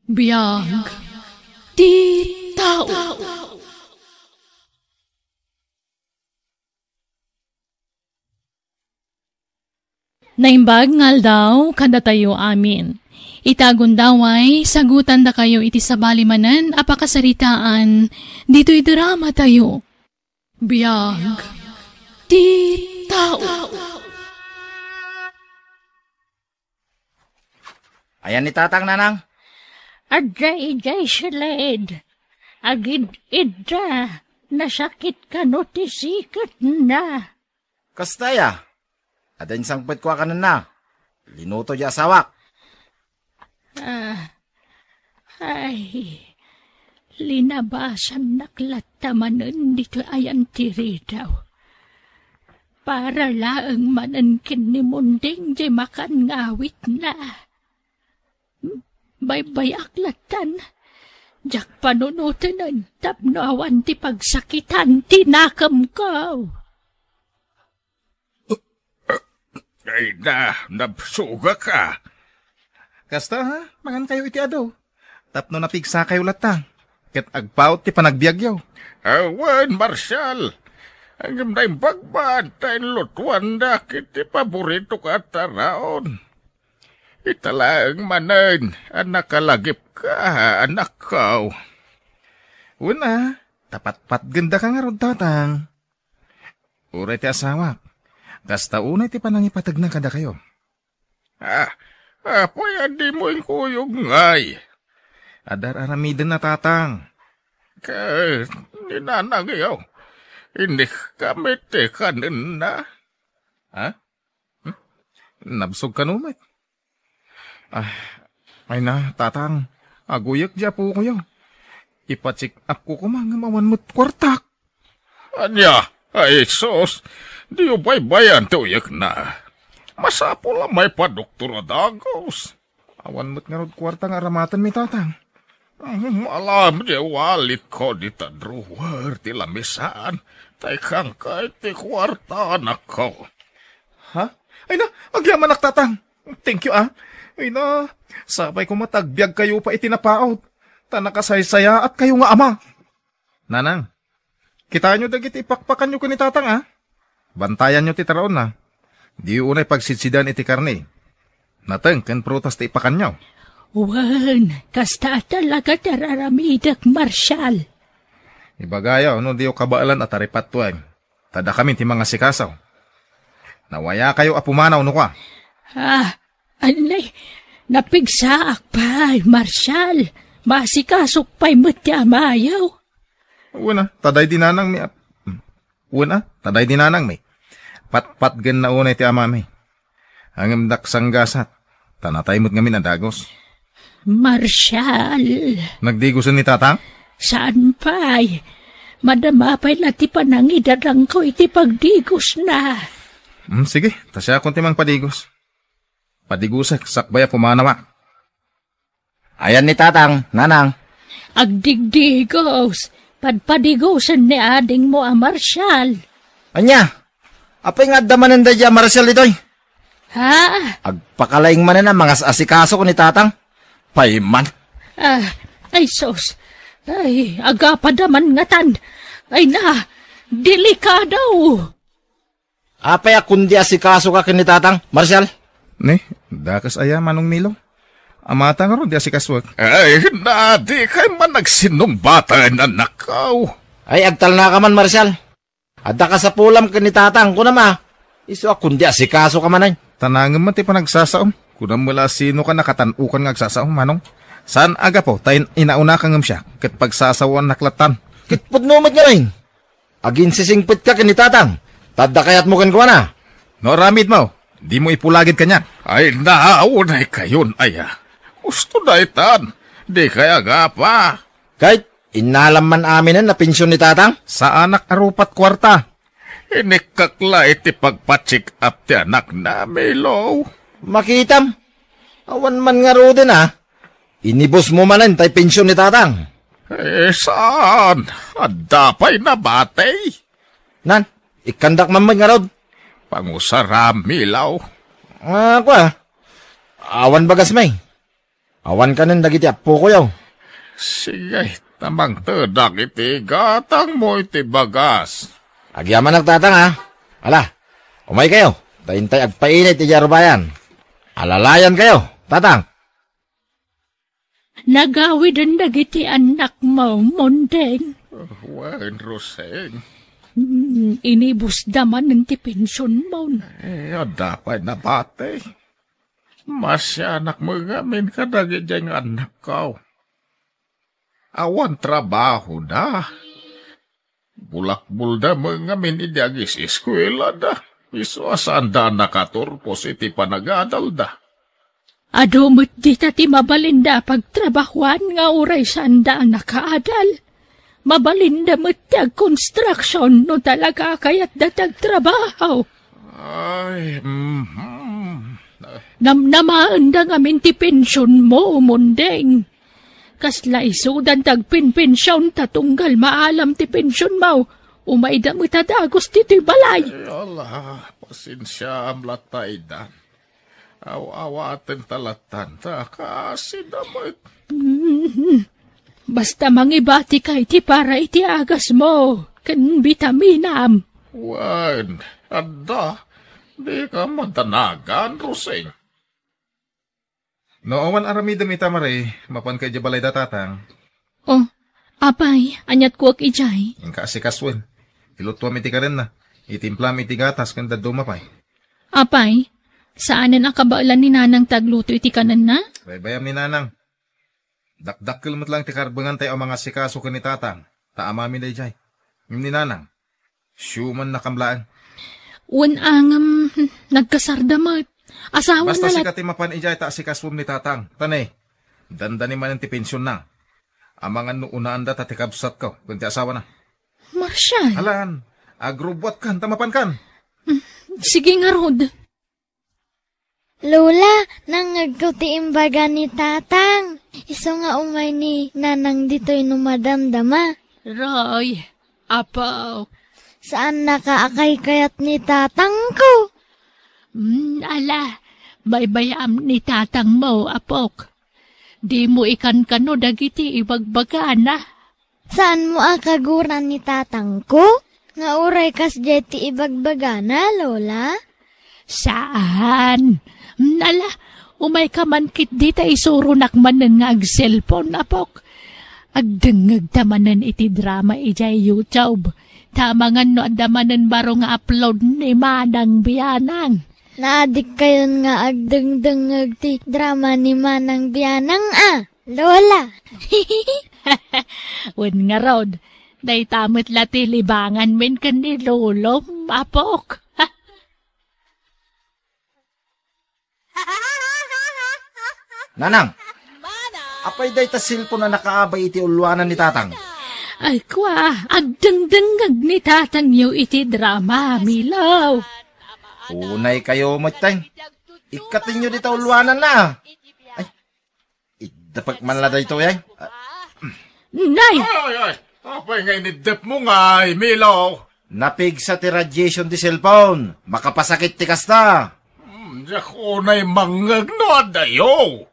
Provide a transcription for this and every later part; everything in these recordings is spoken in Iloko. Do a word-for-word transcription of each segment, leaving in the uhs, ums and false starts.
Biag ti tao. Naimbag nga aldaw kadatayo amin. Ita gundaway, sagutandakayo iti sabali manen a pakasaritaan ditoy drama tayo. Biag ti tao. Ayan ni Tatang, Nanang? Adda idiay siled. Agid-idda, nasakit kano ti siketna. Kasta aya? Adda insangpetko a kanenna. Linuto di asawak. Ah, ay, linabasannak latta manen ditoy ayan ti ridaw. Para laeng manen ken ni Munding di makan nga awitna. Baybay-ak lattan, diak panunoten tapno awan ti pagsakitan ti nakemko. Ay na, nabsugak a. Kasta, ha? Mangankayo iti adu. Tapno napigsakayo latta. Ket agpaut ti panagbiagyo. Awan, Marshal. Ngem naimbag man ta inlutuandak iti paboritok a taraon. Ita laeng manen a nakalagipka, anakko. Wen a, ta patpatgendaka ngarud, Tatang. Uray ti asawak, kasta unay ti panangipategna kadakayo. Ah, apay a dimo inkuyog ngay? Adda ar-aramiden a, Tatang. Ket ni nanangyo, inikka met ti kanenna. Ha? Hmm? Nabsog kano met? Ah, ay na, Tatang, aguyek di apokoyo. Ipa-check up ko koma ngem awan met kuartak. Ania? Ay, sus, diyo baybayan ti uyekna. Masapul a maipadoktor a dagus. Awan met ngarud kuarta nga aramatenmi, Tatang. Alam di walikko dita drawer ti lamisan, ta ikkanka iti kuarta, anakko. Ha? Ay na, agyamanak, Tatang. Thank you, ah. Ay na, sapay koma ta agbiagkayo pay iti napaut, ta nakasaysayaatkayo nga ama. Nanang, kitaenyo dagiti ipakpakanyo ken ni Tatang, a? Bantayanyo ti taraonna. Diyo unay pagsidsidan iti karne, nateng ken prutas ti ipakanyo. Wen, kasta a talaga ti ar-aramidek, Marshal. Ibagayo no diyo kabaelan a taripattuayo. Ta dakami ti mangasikaso. Nawayakayo a pumanaw no kua. Ah, anay, napigsaak pay, Marshal. Maasikasok pay met ti amayo. Wen a, ta daydi nanangmi a, wen a, ta daydi nanangmi. Patpatgenna unay ti amami. Ngem dak sanggasat, ta natay met ngamin a dagus. Marshal. Nagdigusen ni Tatang? Saan pay? Madama pay la ti panangidadangko iti pagdigusna. Hmm, sige, ta siakon ti mangpadigus. Padigusek, sakbay a pumanawak. Ayan ni Tatang, Nanang. Agdigdigos, padpadigusen ni adingmo a Marshal. Ania? Apay nga adda manen daydi a Marshal ditoy? Ha? Agpakalaing manen a mangas-asikaso ni Tatang. Payman. Ah, ay sus. Ay, agapada man ngatan. Ay na, delikado. Apay a kundi asikasoka ken ni Tatang, Marshal? Ni, dakas aya, Manong Milo? Amata ngarud ti asikasuek. Ay, na, dikay man agsinnungbaten, anakko. Ay, agtalnaka man, Marshal. Adda kasapulam ken ni Tatang, kunam a. Isu a kundi asikasoka manen. Tanangem man ti panagsasaom. Kunam met la a sinoka nakatan-okan nga agsasao, Manong. Saan a gapu ta in-, inaunaka ngem siak, ket pagsasaoannak lattan. Ket pudno met ngamin. Aginsisingpetka ken ni Tatang, ta adda kayatmo kenkuana. No aramidmo, dimo ipulagid kaniak. Ay, naunay kayon aya. Husto daytan, dikay agapa. Ket innalam man aminen a pension ni Tatang? Saanak a rupat kuarta. Inikkak la iti pagpa-check up ti anakna, Milo. Makitam, awan man ngaruden a. Inibusmo manen tay pension ni Tatang? Eh, saan? Adda pay nabati. Nan, ikkandak man met ngarud. Pangusaram, Milaw. Ah, kua. Awan bagas, may. Awan kanen dagiti appokoyo. Sige, ta mangtedak iti gatangmo iti bagas. Agyamanak, Tatang, a. Ala, umaykayo, ta intay agpainit iti arubayan. Alalayankayo, Tatang. Nagawiden dagiti annakmo, Mondeng. Wen, Roseng. Mm, inibusda manen ti pensionmo. Eh, adda pay nabati. Masianak met ngamin kadagiti nga annakko. Awan trabahoda. Bulakbolda met ngamin idi agis-eskuelada. Isu a saanda a nakaturpos iti panagadalda. Adu met dita ti mabalinda a pagtrabahoan nga uray saanda a nakaadal. Mabalinda met ti agkonstruksion no talaga a kayatda ti agtrabaho. Ay, mhm. Namnamaenda ngamin ti pensionmo, Mondeng. Kasla isudan ti agpenpension ta tunggal maalam ti pensionmo, umayda met a dagus ditoy balay. Ay, ala, pasensiaam latta, Idan. Aw-awaten ta lattan ta kasida met. Mhm. Basta mangibatika iti para iti agasmo ken bitaminam. Wen, adda. Dika madanagan, Roseng. No awan aramidem ita, Mare, mapanka idiay balayda, Tatang. Oh, apay, aniat kuak idiay? Inka asikasoem. Ilutuam iti karenna. Itimplam iti gatas ken dadduma pay. Apay, saanen a kabaelan ni Nanang ti agluto iti kanenna? Baybayam ni Nanang. Dakdakkel met laeng ti karbengan tayo a mangasikaso ken ni Tatang, ta amami daydiay. Ngem ni Nanang, siumannakam laeng. Wen a ngem, nagkasarda met. Asawana. Basta sika ti mapan idiay ta asikasom ni Tatang. Ta ne, dandani manen ti pensionna. Amangan no unaanda ta ti kabsatko ken ti asawana. Marshall. Alan, agrubbuatkan ta mapankan. Mm, sige ngarud. Lola, nangngegko ti imbaga ni Tatang. Isu nga umay ni Nanang ditoy no madamdama. Roy, apo. Saannaka a kaykayat ni Tatangko. Mm, ala, baybayam ni Tatangmo, apok. Dimo ikankano dagiti ibagbagana. Saanmo a kaguran ni Tatangko nga uray kasdiay ti ibagbagana, Lola? Saan. Mm, ala, umayka man ketdi ta isuronak manen nga agselpon, apok. Agdengngegta manen iti drama idiay YouTube. Ta amangan no adda manen baro nga upload ni Manang Bianang. Naadikkayon nga agdengdengngeg ti drama ni Manang Bianang a, Lola. Wen ngarud, dayta met la ti libanganmin ken ni Lolom, apok. Nanang, apay dayta cellphone a nakaabay iti ulluanan ni Tatang? Ay, kua, agdengdengngeg ni Tatangyo iti drama, Milaw. Unay kayo met, tay. Ikkatenyo dita ulluananna. Ay, iddepek man la daytoy, ay. Ah. Nay! Ay, ay, apay nga iniddepmo ngay, Milaw? Napigsa ti radiation ti cellphone. Makapasakit ti kasta. Hmm, diak unay mangngeg no addayo.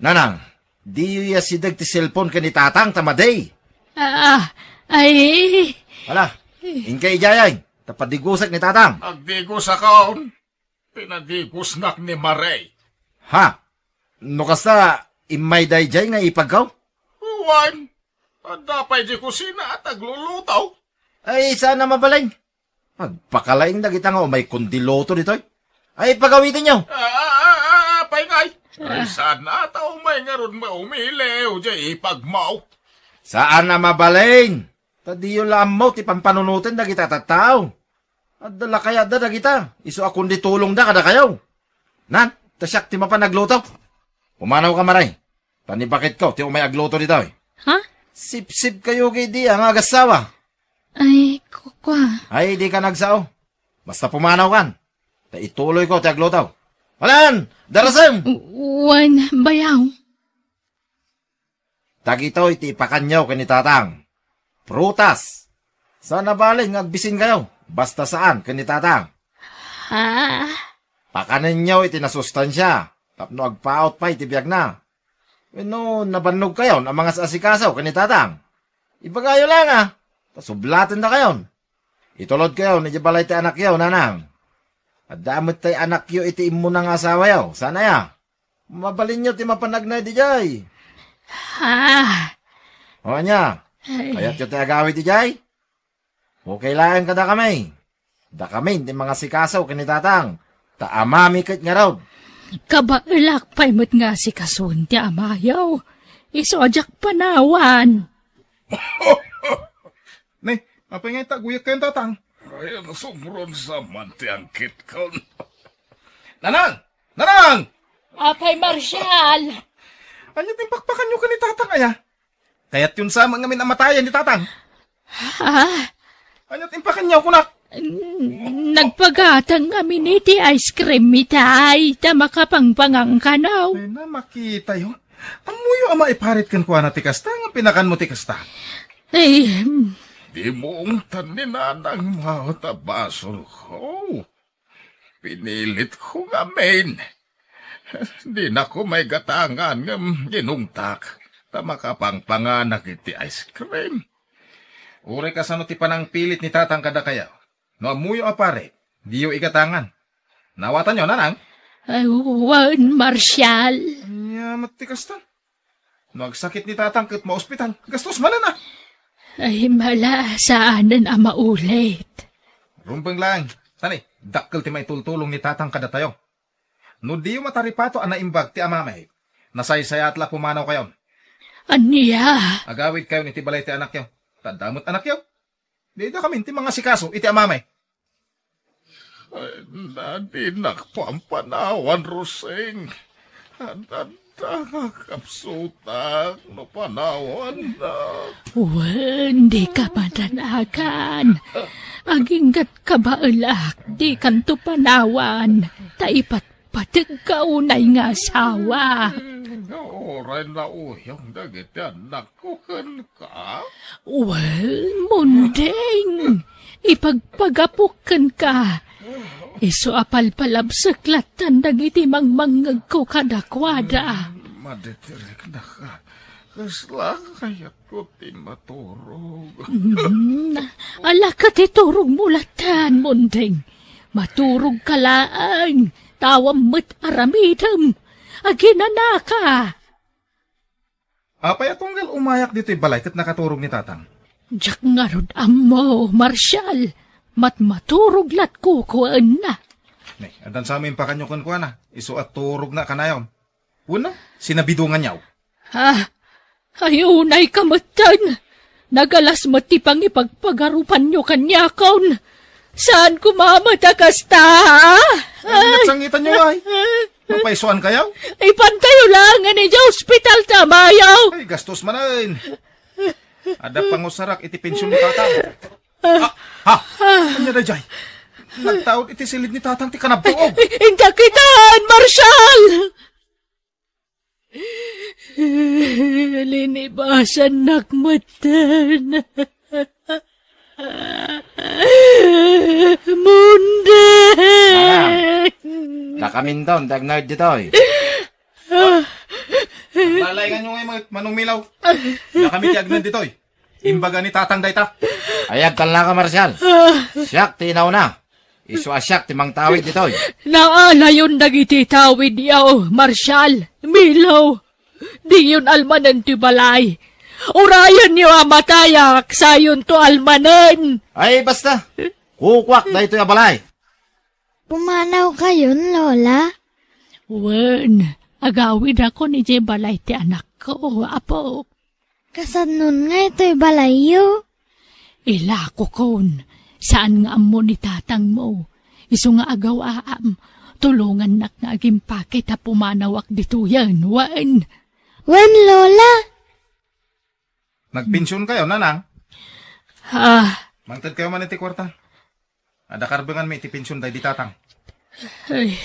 Nanang, diyo ya sideg ti cellphone ken ni Tatang ta madi. Ah, ay. Ala, inka idiay, ta padigusek ni Tatang. Agdigusakon. Pinadigusnak ni Mare. Ha? No kasta, immay daydiay nga ipagkaw? Wen, adda pay di kusina a agluluto. Ay, saan a mabalin. Agpakalaing dagita nga umay kundi luto ditoy. Ay, pagawitanyo. Ah, ah, ah, ah, apay ngay. Ay, saan a ta umay ngarud maumiliw, di ipagmaw. Saan a mabalin. Ta diyo la ammo ti pampanunoten dagita tattao. Adda la kayatda dagita, isu a kundi tulongda kadakayo. Nan, ta siak ti mapan agluto. Pumanawka, Mare. Ta ni baketko ti umay agluto ditoy. Ha? Sipsipkayo kadi a nga agassawa. Ay, kukua. Ay, dika agsao. Basta pumanawkan. Ta ituloyko ti agluto. Alan, darasem! Wen, bayaw. Dagitoy ti ipakanyo ken ni Tatang. Prutas. Saan a balin nga agbisinkayo. Basta saan ken ni Tatang. Ha? Pakanenyo iti nasustansia tapno agpaut pay ti biagna. Wenno nabannogkayon a mangas-asikaso ken ni Tatang? Ibagayo laeng a, ta sublatendakayon. Itulodkayon idiay balay ti anakyo, nanang. Adda met tay anakyo iti immuna nga asawayo, saan aya? Mabalinyo ti mapan agnaed idiay. Ah. O, ania? Ay. Kayatyo ti agawid idiay? Okay laeng kadakami. Dakamin ti mangasikaso ken ni Tatang, ta amami ket ngarud. Kabaelak pay met nga asikasoen ti amayo. Isu a diak panawan. Ne, apay nga ita, aguyekkayon, Tatang? Ay, nasumron sa man ti angkitkon. Nanang! Nanang! Apay, Marshal! Ania ti impakpakanyo ken ni Tatang aya? Kayatyon sa man ngamin a matayen ni Tatang? Ha? Ania ti impakanyo, kunak? N-, nagpagatang ngamin iti ice cream itay, ta makapangpangan kano. Ay, na, makitayo. Ammoyo a maiparit kenkuana ti kasta, nga pinakanmo ti kasta. Ay, hmm. Dimo ungtan ni nanang maot a basolko. Pinilitko ngamin. Dinako maigatangan ngem ginungtak ta makapangpanganak iti ice cream. Uray kasano ti panangpilit ni Tatang kadakayo, no ammoyo a pare, diyo igatangan. Naawatanyo, nanang? Ay, wen, Marshal. Ania met ti kasta? No agsakit ni Tatang ket maospital, gastos manen a. Ay, mala, saanen a maulit. Rumbeng laeng, ta ni, dakkel ti maitultulong ni Tatang kadatayo. No diyo mataripato a naimbag ti amami, nasaysayaat la a pumanawkayon. Ania? Agawidkayon iti balay ti anakyo. Ta adda met anakyo. Dida kamin ti mangasikaso iti amami. Ay, na, dinak pampanawan, Rosing. Adda nga kapsutak no panawannak. Wen, dika madanagan. Aginggat kabaelak, dikanto panawan. Ta ipatpategka unay nga asawa. Nga uray nauyong dagiti annakko kenka. Wen, Munding, ipagpagapok kenka. Isu a palpalabsek lattan dagiti mangmangngegko kadakuada. Maditiriknaka. Kasla kayatko ti maturog. Mm, ala ket iturogmo lattan, Munding. Maturogka laeng, ta awan met aramidem. Aginanaka. Apay a tunggal umayak ditoy balay ket nakaturog ni Tatang? Diak ngarud ammo, Marshal. Matmaturog latko kuenna. Ne, addan sa mo impakanyo kenkuana. Isu a turogna kanayon. Wenno, sinabidonganyo. Ah, ay unayka metten. Nagalas met ti pangipagpagarupanyo kaniakon. Saan koma met a kasta? Ay, ay, nagsangitanyo, ay. Napaysuankayo? Ipantayo laengen idiay ospital ti amayo. Ay, gastos manen. Adda pangusarak iti pension ni Tatang. Ah, ha? Ania daydiay? Nagtaud iti silid ni Tatang ti kanabtuog. Indak itan, Marshal! Linibasannak metten. Munde! Nanang, dakaminton ti agnaed ditoy. Lalainganyo ngay, Manong Milaw. Dakami ti agnaed ditoy. Imbaga ni Tatang dayta. Ay, agtalnaka, Marshal. Siak ti inauna. Isu a siak ti mangtawid ditoy. Naalayon dagiti tawidyo, Marshal, Milaw. Diyon almanen ti balay. Urayenyo a matayak, sayonto almanen. Ay, basta. Kukuak daytoy a balay. Pumanawkayon, Lola? Wen, agawidakon idiay balay ti anakko, Apo. Kasannon nga itoy balayyo? Ilakokon, saan nga ammo ni tatangmo. Isu nga agaw-aam, tulongannak nga agimpake ta pumanawak ditoyen, wen. Wen, Lola. Nagpensionkayo, nanang? Ah. Mangtedkayo man iti kuarta. Adda karbenganmi iti pension daydi tatang. Ay.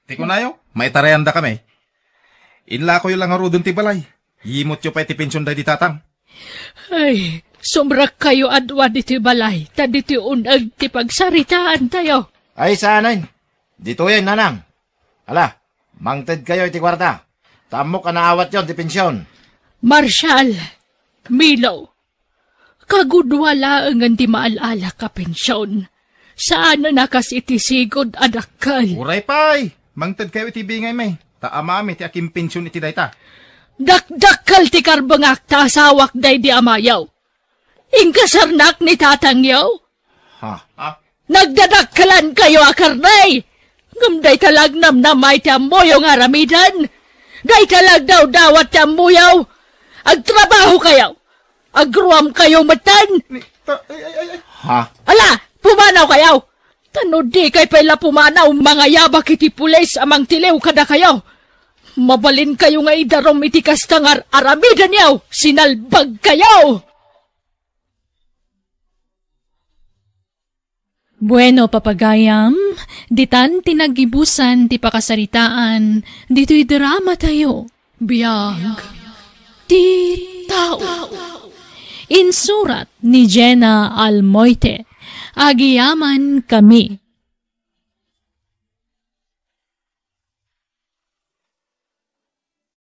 Ti kunayo, maitarayandakami. Inlakoyo la ngaruden ti balay. Yimutyo pay ti pension daydi tatang. Ay, sumrekkayo a dua ditoy balay, ta ditoy un-eg ti pagsaritaantayo. Ay, saanen. Ditoyen, nanang. Ala, Mangtedkayo iti kuarta. Ta ammok a naawatyon ti pension. Marshal, Milo, kagudua laengen ti maal-alak a pension. Saanen a kas iti sigud a dakkel. Uray pay! Mangtedkayo iti bingaymi. Ta amami ti akimpension iti dayta. Dakdakkel ti karbengak ta asawak daydi amayo. Inkasarnak ni tatangyo. Ha? Ha? Nagdadakkelankayo a karne! Ngem dayta la agnamnama iti ammoyo nga aramiden. Dayta la agdawdawat ti ammoyo. Agtrabahokayo. Agruamkayo metten. Ni, ta, ay, ay, ay, ay. Ha? Ala, pumanawkayo. Ta no dikay pay la pumanaw, mangayabak iti pulis a mangtiliw kadakayo. Mabalinkayo nga idarum iti kasta nga ar-, aramidenyo, sinalbagkayo! Bueno, papagayam, ditan ti naggibusan ti pakasaritaan ditoy drama tayo. Biag ti tao. Insurat ni Jenna Almoite. Agiyaman kami.